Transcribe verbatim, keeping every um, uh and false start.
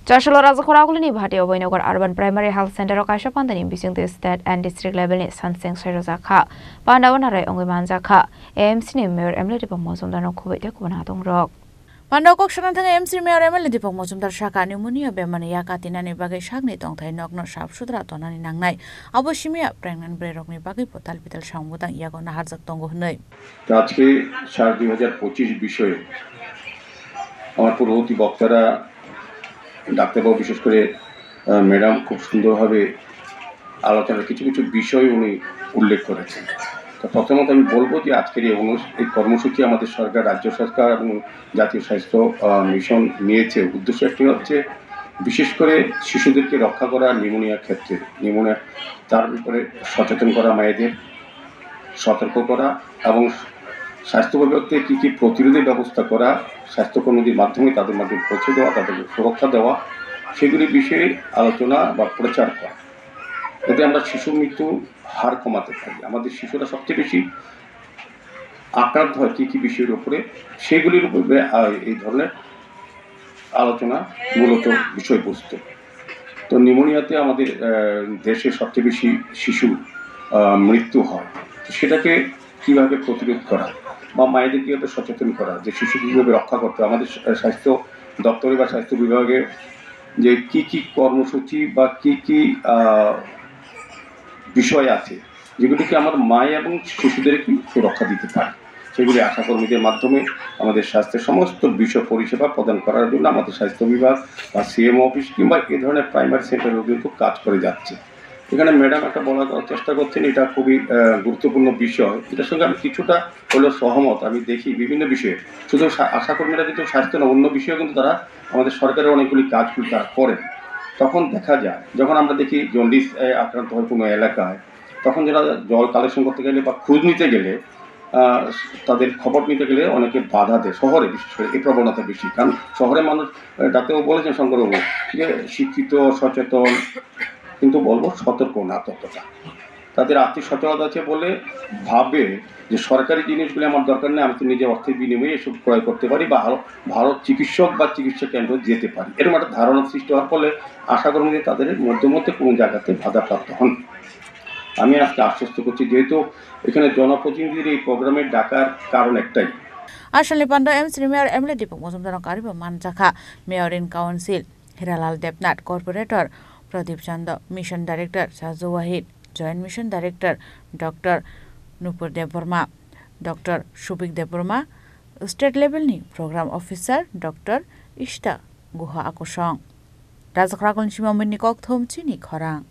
Chasolo Rajakhor Agulini Bhati Oboinogar Urban Primary Health Center o kaisa pandani bisingtwi state and district level ni sanseng sairojakha. Pandao narai wngwi manjakha. A M C ni Mayor M L A Deepak Majumdar no khubui tei kubun hatung rok. Pandao kok sana thang A M C ni Mayor M L A Deepak Majumdar saka pneumonia bemani yak katinani bagwi sakni tongthai nokno sap sutra tonani nangnai. Abo simiya pregnant bwrwi rokni bagwi bo tal bital samung bwtang yago naharjak tongo hwnwi. তো আজকে সার দুই হাজার পঁচিশ বিষয়ে আমার পূর্ববর্তী বক্তারা, ডাক্তারবাবু, বিশেষ করে, আহ, ম্যাডাম খুব সুন্দরভাবে আলোচনার কিছু কিছু বিষয় উনি উল্লেখ করেছেন। তো প্রথমত আমি বলবো যে আজকের এই অনু-, এই কর্মসূচি আমাদের সরকার, রাজ্য সরকার এবং জাতীয় স্বাস্থ্য, আহ, মিশন নিয়েছে। উদ্দেশ্য একটি হচ্ছে বিশেষ করে শিশুদেরকে রক্ষা করা নিউমোনিয়ার ক্ষেত্রে, নিউমোনিয়া তার ব্যাপারে সচেতন করা মায়েদের, সতর্ক করা এবং স্বাস্থ্য বিভাগ থেকে কী কী প্রতিরোধী ব্যবস্থা করা, স্বাস্থ্যকর্মীদের মাধ্যমে তাদের মাঝে পৌঁছে দেওয়া, তাদেরকে সুরক্ষা দেওয়া, সেগুলি বিষয়ে আলোচনা বা প্রচার করা। এতে আমরা শিশু মৃত্যু হার কমাতে পারি। আমাদের শিশুরা সবচেয়ে বেশি আক্রান্ত হয় কী কী বিষয়ের উপরে, সেগুলির উপরে, আহ, এই ধরনের আলোচনা মূলত বিষয়বস্তু। তো নিউমোনিয়াতে আমাদের, আহ, দেশে সবচেয়ে বেশি শিশু, আহ, মৃত্যু হয়। তো সেটাকে কিভাবে প্রতিরোধ করা বা মায়েদের কিভাবে সচেতন করা, যে শিশু কিভাবে রক্ষা করতে হবে, আমাদের স্বা-, স্বাস্থ্য দপ্তরে বা স্বাস্থ্য বিভাগে যে কি কি কর্মসূচি বা কি কি, আহ, বিষয় আছে, যেগুলিকে আমার মায়ের এবং শিশুদের কি সুরক্ষা দিতে পারে, সেগুলি আশাকর্মীদের মাধ্যমে আমাদের স্বাস্থ্যের সমস্ত বিষয় পরিষেবা প্রদান করার জন্য আমাদের স্বাস্থ্য বিভাগ বা সিএমও অফিস কিংবা এ ধরনের প্রাইমারি সেন্টারগুলো কিন্তু কাজ করে যাচ্ছে। এখানে ম্যাডাম একটা বলার চেষ্টা করছেন, এটা খুবই, আহ, গুরুত্বপূর্ণ বিষয়। এটার সঙ্গে আমি কিছুটা হলেও সহমত। আমি দেখি বিভিন্ন বিষয়ে, শুধু সা-, আশাকর্মীরা কিন্তু স্বাস্থ্য না, অন্য বিষয়েও কিন্তু তারা আমাদের সরকারের অনেকগুলি কাজগুলি তারা করেন। তখন দেখা যায়, যখন আমরা দেখি জন্ডিস, আহ, আক্রান্ত হয় কোনো এলাকায়, তখন যারা জল কালেকশন করতে গেলে বা খোঁজ নিতে গেলে, আহ, তাদের খবর নিতে গেলে অনেকে বাধা দেয়, শহরে বিশেষ করে এই প্রবণতা বেশি। কারণ শহরে মানুষ, আহ, ডাক্তারবাবু বলেছেন শঙ্করবাবু, যে শিক্ষিত, সচেতন, কিন্তু বলবো সতর্ক না ততটা। তাদের আর্থিক সচ্ছলতা আছে বলে ভাবে যে সরকারি জিনিসগুলি আমার দরকার নেই, আমি তো নিজে অর্থের বিনিময়ে এসব ক্রয় করতে পারি বা ভালো, ভালো চিকিৎসক বা চিকিৎসা কেন্দ্র যেতে পারি, এরকম একটা ধারণা সৃষ্টি হওয়ার ফলে আশাকর্মীদের তাদের মধ্যে মধ্যে কোনো জায়গাতে বাধাপ্রাপ্ত হন। আমি আজকে আশ্বস্ত করছি, যেহেতু এখানে জনপ্রতিনিধির এই প্রোগ্রামে ডাকার কারণ একটাই। Asalni pando M C ni Mayor M L A Deepak Majumdar no kariba manjakha, Mayor in Council Hiralal Debnath, Corporator Pradip Chando, Mission Director Sajo Wahid, Joint Mission Director Doctor Nupur Debbarma, Doctor Subik Debbarma, State Level ni Program Officer Doctor Ishta Guha Akosong. Rajakhor Agulni Simamwini Kokthum chini khorang.